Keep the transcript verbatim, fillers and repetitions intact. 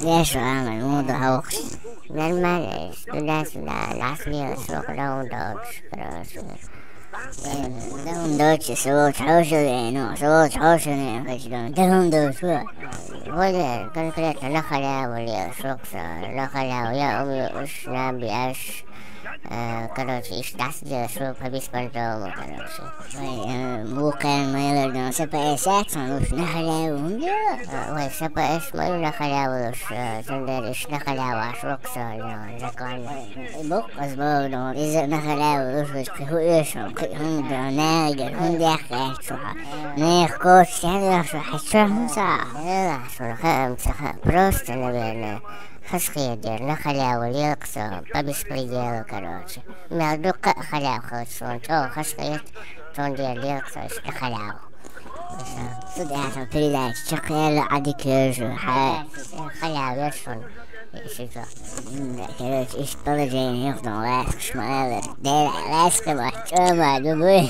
Леш вааман муду хьовхаш. Нормально, туда-сюда, ласлиос, лук даун догуш, короче. Даун догуш, сволочь хьошалгӀа, ну, сволочь хьошалгӀа, хочу дон, даун догуш. Валя, конкретно на халяву лел, шукса, на халяву, я умею уж набияш. Э, короче, иш дас дел, шу по беспонтовому, короче. Вай, э, мухен майлар дон, сапа эсяц, он уж на халяву, ум дела. Э, вай, сапа эс мой на халяву уж, э, зундер иш на халяву, а шукса, закон. Бок азбол дон, из на халяву уж, уж, киху эшон, кихун дон, негер, хун дяхе, шуха. Нех коч, я, я, шуха, шуха, шуха. Э, шуха, ам, шуха, просто, наверное. Хасхедер, на халяву лелксо, по беспределу, короче. Мел дукха халяв хылчун, чо хасхед, тон дер лелксо, иш на халяву. Сюда там передача, чё хрена, адикежу, ха. Халяв вершун, иши то. Короче, иш положение, их там ласк шмалер, дер ласк ма, чё ма, любой.